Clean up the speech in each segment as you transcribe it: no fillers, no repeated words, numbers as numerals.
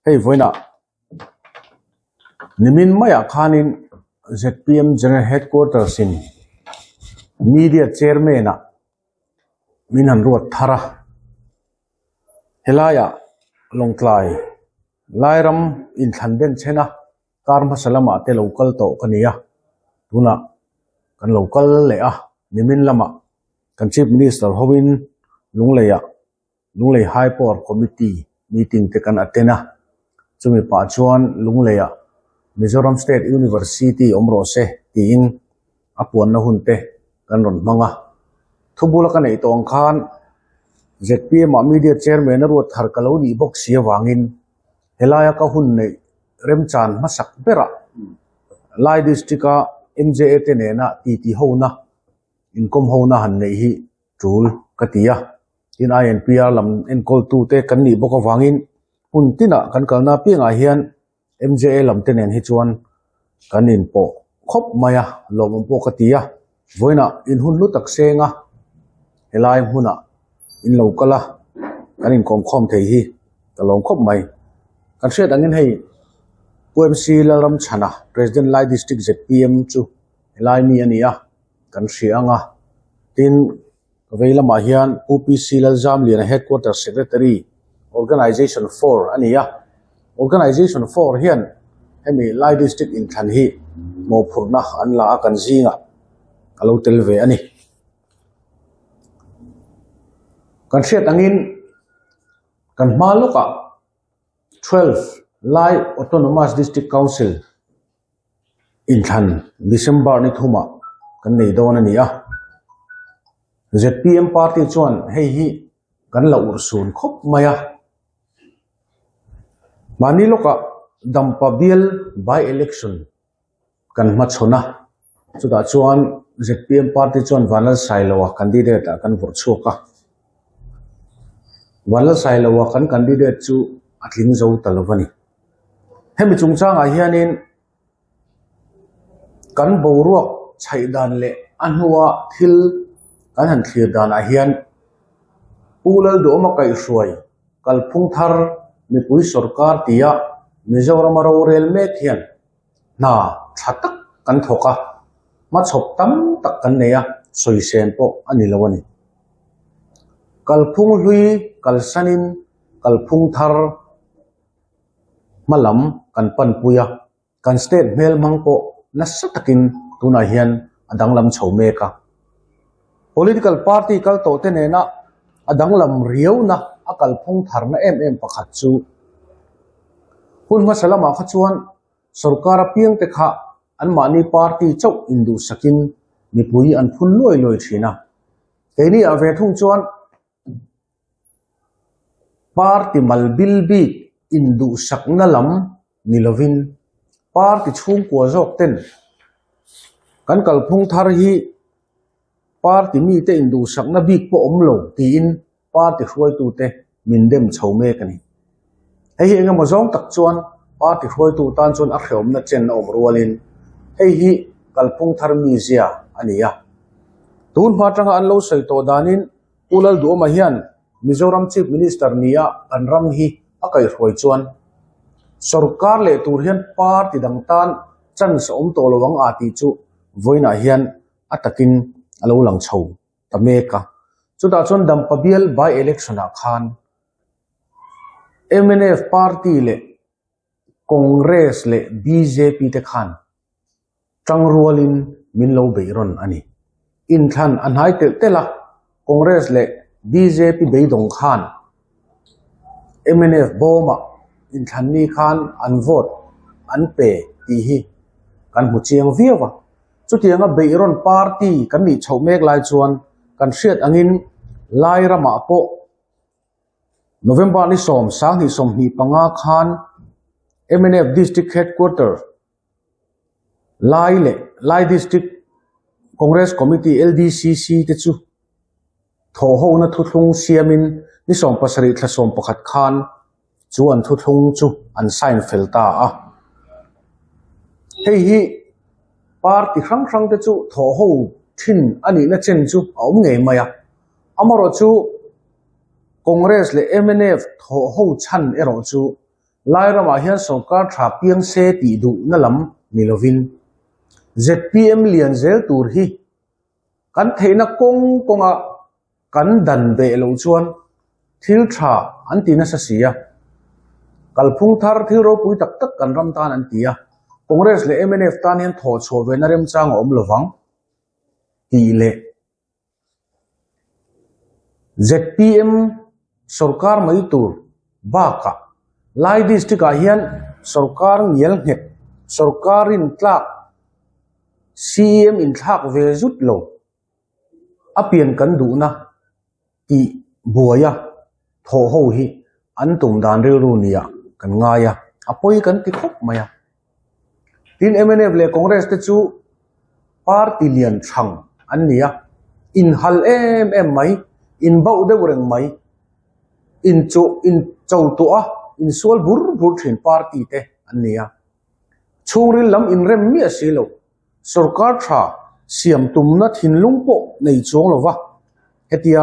Hei vawiinah nimin maiah khanin zpm General Headquarters in Media Chairman ah min han ruat thar a, helaiah Lawngtlai Lairam inthlan denchhen a kar hmasa lamah te lo kal tawh ka ni a, tunah kan lo kal leh a, nimin lamah kan Chief Minister hoin Lungleiah Lunglei High Power Committee meeting te kan attend a, chumi pah chuan Lungleiah Mizoram State University awm rawh se tiin a puanna hun te kan rawn hmang a. Thubula ka neih tawh ang khan zpm ah Media Chairman a ruat thar ka lo nih bawk si avangin helaia ka hun neih remchan hmasak berah Lai District-a MJA te nena titi hona inkawm hona han neih hi tul ka ti a, tin INPR lam enkawltute kan nih bawk avangin hmun tinah kan kalna apiangah hian MJA lam te nen hi chuan kan inpawh khawp mai a, lawmawm pawh ka ti a, vawiinah in hun hlu tak seng a, helai hmunah in lo kal a, kan inkawm khawm thei hi ka lawm khawp mai. Kan hriat angin hei Pu MC Lalramchhana President Lai District zpm chu helai mi a ni a. Kan hria ang a, tin ka vei lamah hian Pu PC Lalzamliana Headquarters Secretary, Organization Four a ni a, Organization Four hian hemi Lai District inthlan hi mawhphurhna an la a kan zingah a lo tel ve a ni. Kan hriat angin kan hma lawkah 12 Lai Autonomous District Council Inthlan December ni thumah kan nei dawn a ni a, zpm party chuan hei hi kan la urhsun khawp mai a, mahni lawkah Dampa bial by election kan hmachhawn a, chutah chuan zpm party chuan Vanlalsailoa candidate ah kan vawrh chhuak a, Vanlalsailoa kan candidate chu a tling zo ta lo a ni. Hemi chungchangah hianin kan boruak chhaih dan leh a hnua thil kan han thlir danah hian Pu Lalduhawma kaihhruai kalphung thar mipui sawrkar tia Mizorama rorel mek hian hna tha tak kan thawk a, hmachhawp tam tak kan nei a, sawisên pawh a ni lo a ni. Kalphung hlui kalsanin kalphung thar hma lam kan panpui a, kan state hmel hmang pawh nasa takin tunah hian a danglam chho mek a. Political party kal tawh te nena a danglam riauna a kalphung tharna em em pakhat chu hun hmasa lamah kha chuan sorkar apiang te kha anmahni party chauh induhsakin mipui an phun luai luai thin a. Keini ah ve thung chuan Party mal bil bik induhsakna lam ni lovin party chhungkua zawk ten kan kalphung thar hi party mite induhsakna bik pawh awm lo tiin party hruaitute min dem chho mek a ni. Hei hi engemaw zawng tak chuan party hruaitu tan chuan a hrehawmna chen a awm rualin hei hi kalphung thar mizia a ni a. Tun hma atanga an lo sawi tawh danin Pu Lalduhawma hian Mizoram Chief Minister nia kan ram hi a kaihhruai chuan sorkar leh tur hian party dang tan chance a awm tawh lo ang a tih chu vawiinah hian a takin a lo lang chho ta mek a. Chutah chuan Dampa bial by election ah khan mnf party leh Congress leh bjp te khan Tangrualin min lo beih rawn a ni. Inthlan a hnai telh telh a, Congress leh bjp beidawng khan mnf bawmah inthlan ni khan an vote an pe tih hi kan hmu chiang viau a. Chutianga beih rawn party kan nih chhoh mek lai chuan kan hriat angin Lai ramah pawh November ni 10, 2025 khan mnf District Headquarter Lai leh Lai District Congress Committee, LDCC, te chu thawhhona thuthlung siamin ni 70 thla 11 khan chu an thuthlung chu an sign fel ta a. Hei hi party hrang hrang te chu thawhho thin a nihna chen chu a awm ngei mai a. Amaherawhchu Congress leh mnf thawhho chhan erawh chu. Lairamah hian sorkar tha piang se tih duhna lam ni lovin zpm lian zel tur hi kan theihna kawng kawnga kan dan beh loh chuan thil tha an ti nasa si a. Kalphung thar thil ropui tak tak kan ram tan an ti a, Congress leh mnf tan hian thawh chhuah vena remchang a awm lovang tih leh zpm sorkar mai tur bakah Lai district ah hian sorkar ngial nghet sorkar rintlak CEM inthlak ve zut lo a pian kan duhna tih buaia thawh ho hi an tum dan rilru nia kan ngai a, a pawi kan ti khawp mai a. Tin mnf leh Congress te chu party lian thang an ni a, inhal em em mai, inbauh deuh reng mai, inchuh incho tawh a, insual bur bur thin party te an ni a. Chhungril lam inrem miah si lo, sorkar tha siam tumna thinlung pawh nei chuang lo va, hetia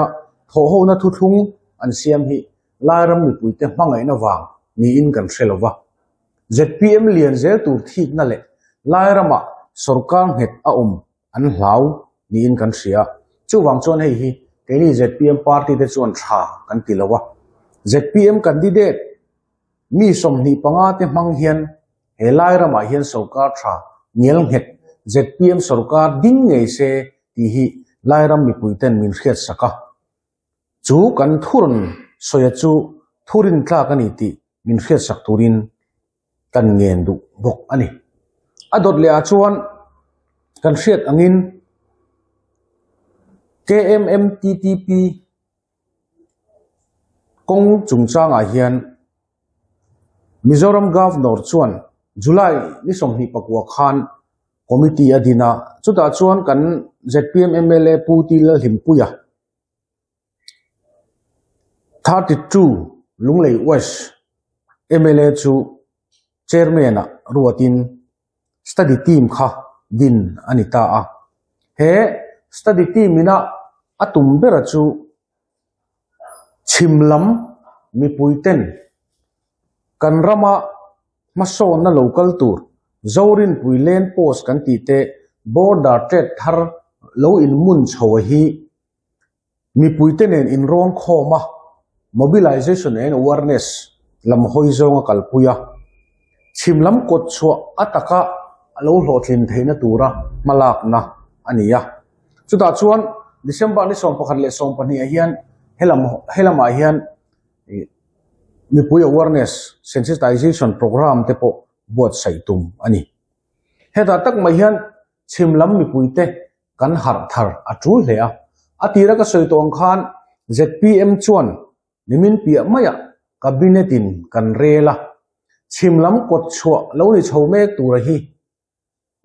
thawhhona thuthlung an siam hi Lairam mipuite hmangaihna vang niin kan hre lo va. Zpm lian zel tur thikna leh Lairamah sorkar nghet a awm an hlau niin kan hria. Chuvang chuan hei hi keini zpm party te chuan tha kan ti lo a. Zpm candidate mi 25 te hmang hian he Lairamah hian sorkar tha ngial nghet zpm sorkar ding ngei se tih hi Lairam mipuiten min hriatsak a. Chu kan thurawn sawia chu thurin tlak a ni tih min hriatsak turin kan ngen duh bawk a ni. A dawt leh ah chuan kan hriat angin KMMTTP kawng chungchangah hian Mizoram Governor chuan July ni 24 khan Committee a din a, chutah chuan kan zpm mla Pu T Lalhlimpuia, 32 Lunglei West mla chu Chairman ah ruatin Study Team kha din a ni ta a. He Study Team ina a tum bera chu chhim lam mipuiten kan rama hmasawnna lo kal tur Zorinpui Land Post kan tih te Border Trade thar lo inmun chho a hi mipuite nen inrawn khawm a, Mobilization and Awareness lam hawi zawnga kalpui a, chhim lam kawt chhuah a taka a lo hlawhtlin theihna tura hmalakna a ni a. Chutah chuan December ni 11 leh 12 ah hian helam helamah hian mipui awareness sensitization program te pawh buatsaih tum a ni. Hetah tak mai hian chhim lam mipuite kan harh thar a tul hle a. A tira ka sawi tawh ang khan zpm chuan nimin piah maiah cabinet in kan rel a, chhim lam kawt chhuah lo ni chho mek tura hi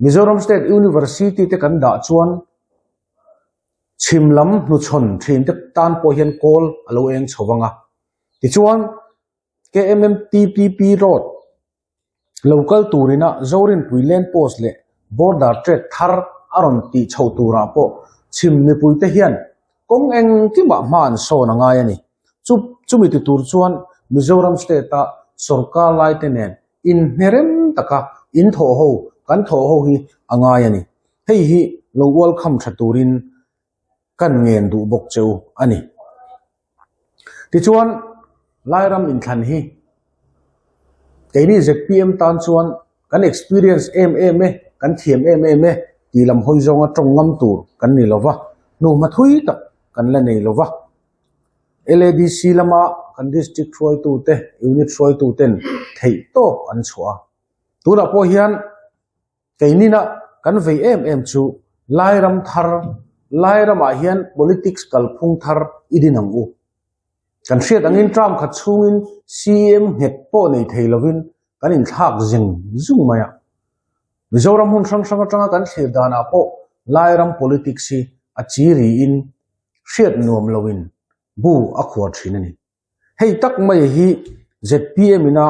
Mizoram State University te kan dah chuan chhim lam hnuchhawn thin te tan pawh hian kawl a lo eng chho vang a. Tichuan KMMTPP Road lo kal turina Zorinpui Land Post leh Border Trade thar a rawn tih chhoh turah pawh chhim mipuite hian kawng engkimah hma an sawn a ngai a ni. Chu chumi ti tur chuan Mizoram State-a sorkar laite nen inhnerem taka in thawh ho kan thawh ho hi a ngai a ni. Hei hi lo ualkham tha turin kan ngen duh bawk cheu a ni. Tichuan, Lairam inthlan hi keini zpm tan chuan kan experience em em e, kan thiam em em e tih lam hawi zawnga tawng ngam tur kan ni lo va, hnuhma thui tak kan la nei lo va. LADC lama kan district hruaitute, unit hruaituten theih tawk an chhuah a. Tunah pawh hian Keinina kan vei em em chu Lairam thar, Lairamah hian politics kalphung thar i din ang u. Kan hriat angin term khat chhungin CEM nghet pawh nei thei lovin kan inthlak zing zung mai a. Mizoram hmun hrang hrang atanga kan thlir danah pawh Lairam politics hi a chi riin hriat nuam loin bu a khuar thin a ni. Hei tak mai hi zpm ina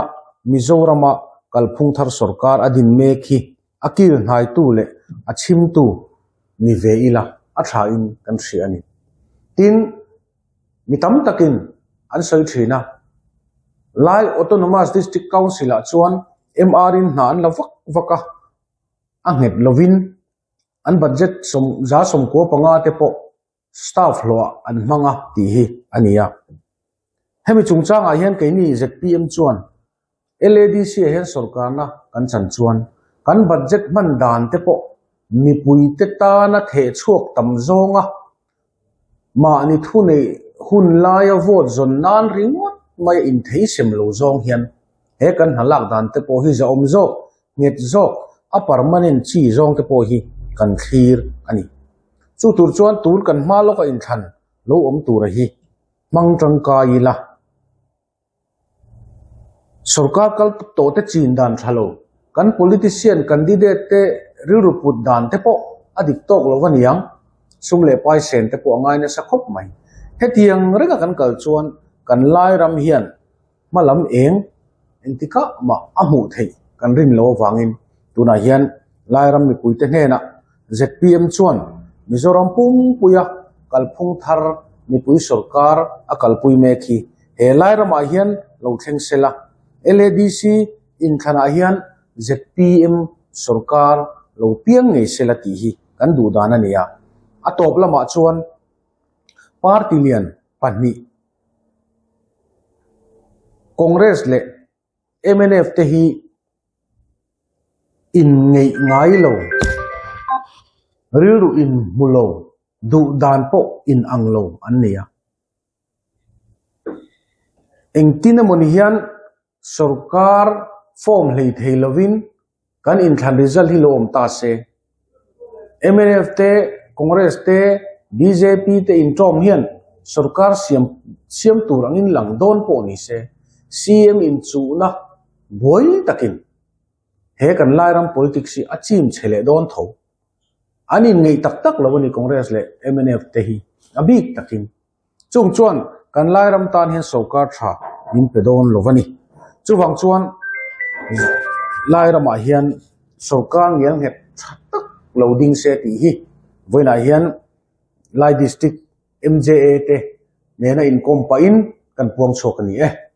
Mizorama kalphung thar sorkar a din mek hi a kil hnaitu leh a chhimtu ni ve ila a thain kan hria a ni. Tin, mi tam takin an sawi thin a. Lai Autonomous District Council-ah chuan MR-in hna an la vak vak a, a nghet lovin an budget 95% te pawh staff hlawhah an hmang a tih hi a ni a. Hemi chungchangah hian keini zpm chuan LADC ah hian sorkarna kan chan chuan kan budget hman dan te pawh mipuite tana theh chhuak tam zawnga mahni thu neih hun laia vote zawn nan ringawt mai a inthei sem lo zawng hian he kan hna lak dan te pawh hi zahawm zawk, nghet zawk, a permanent chi zawng te pawh hi kan thlir a ni. Chu tur chuan tun kan hma lawka inthlan lo awm tura hi hmang tangkai ila. Sorkar kal tawh te chin dan tha lo, kan politician candidate te rilru put dan te pawh a dik tawk lo a niang, sum leh pai sen te pawh a ngai nasa khawp mai. Hetiang renga kan kal chuan kan lai ram hian hma lam eng engtikah mah a hmuh theih kan rin lo avangin tunah hian Lairam mipuite hnenah zpm chuan Mizoram pumpuia kalphung thar mipui sorkar a kalpui mek hi he Lairamah hian lo thleng sela, LADC inthlanah hian zpm sorkar lo piang ngei sela tih hi kan duh dan a ni a. A tawp lamah chuan party lian pahnih Congress leh mnf te hi inngeih ngai lo, rilru inhmu lo, duh dan pawh inang lo an ni a. Engtin emawni hian sorkar form hlei thei lovin Kan inthlan result hi lo awm ta se. Mnf te, Congress te, bjp te intawm hian sorkar siam siam tur angin lang dawn pawh ni se, CM inchuhna buai takin he kan Lairam politics hi a chim chhe leh dawn tho. An inngeih tak tak lo a ni Congress leh mnf te hi a bik takin. Chung chuan kan Lairam tan hian sorkar tha min pe dawn lo a ni. Chuvang chuan Lairamah hian sorkar ngial nghet tha tak lo ding se tih hi vawiinah hian Lai District MJA te nena inkawm pahin kan puang chhuak a ni e.